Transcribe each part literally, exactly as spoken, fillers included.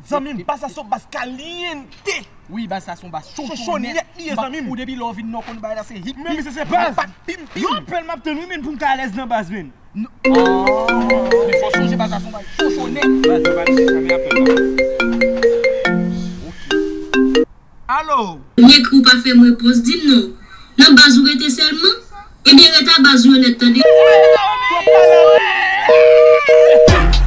Zanmi m, baz sa se yon baz kalyente. Wi, baz sa se yon baz chocho nèt li ye, zanmi m. Ou depi lè w vin nan w konn bagay la se hit. Men misye se baz. Yo apèl m ap tann wi, men pou m ka alèz nan baz, men. Men fò w sonje baz sa se yon baz chocho nèt. Baz yo pa misye sa, men apèl la. Alo. Mwen ekri w pa fè m repons, di m non. Nan baz ou rete sèlman? Ebyen ret a baz ou yo nèt tande.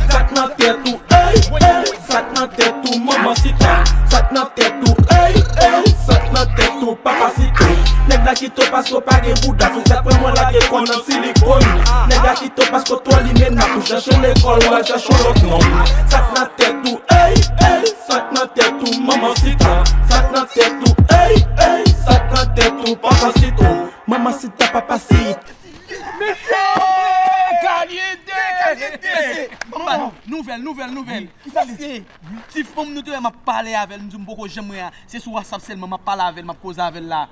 Sa k nan tèt ou, ey, ey, sa k nan tèt ou, manman sita. Sa k nan tèt ou, ey, ey, sa k nan tèt ou, papa sita. Nèg la kite w paske w pa gen bouda, se sa k fè mwen lage kò nan silikòn. Nèg la kite w paske w twò limena pou chache lekòl, ou al chache yon lòt nonm. Sa k nan tèt ou, ey, ey, sa k nan tèt ou, manman sita. Sa k nan tèt ou, ey, ey, sa k nan tèt ou, papa sita. Manman sita, papa sita. Mesye! Kalyente! Mesye, ban m ba nou nouvèl, nouvèl, nouvèl. Kisa li? Mesye, ti fanm nou te wè m ap pale avè l, m di w m poko janm wè a. Se sou WhatsApp sèlman m ap pale avè l, m ap koze avè l la.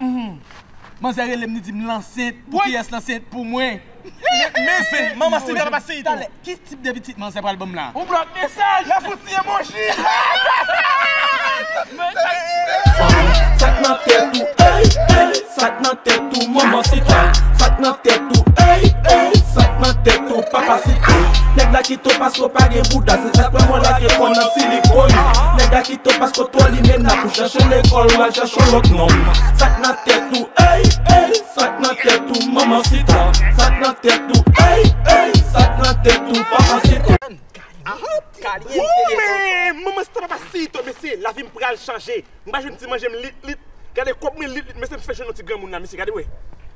Manzè rele m, li di m l ansent. Pou kiyès l ansent? Pou mwen. Men, men se manman sita, papa sita. Talè, ki tip de pitit manzè pral ban m la? Yon blòk mesaj! L ap fouti emoji! Sa k nan tèt ou, ey, ey, sa k nan tèt ou, manman sita. Sa k nan tèt ou, ey, ey, sa k nan tèt ou, papa sita. Nèg la kite w paske w pa gen bouda, se sa k fè mwen lage kò nan silikòn. Nèg la kite w paske w twò limena pou chache lekòl, ou al chache yon lòt nonm. Sa k nan tèt ou, ey, ey, sa k nan tèt ou, manman sita. Sa k nan tèt ou, ey, ey, sa k nan tèt ou, papa sita. Wou, men manman sita, papa sita, mesye, lavi m pral chanje. M pa jwenn ti manje m lit lit. Gade kòb mwen lit lit, mesye, m fè jwenn yon ti granmoun la, mesye, gade wè.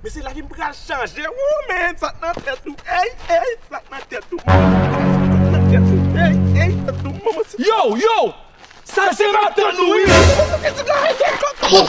Mesye, lavi m pral chanje. Wou, men sa k nan tèt ou, ey, ey, sa k nan tèt ou, manman sita. Sa k nan tèt ou, ey, ey, tèt ou, manman sita. Yo, yo! Sa se matant nou wi. Bon,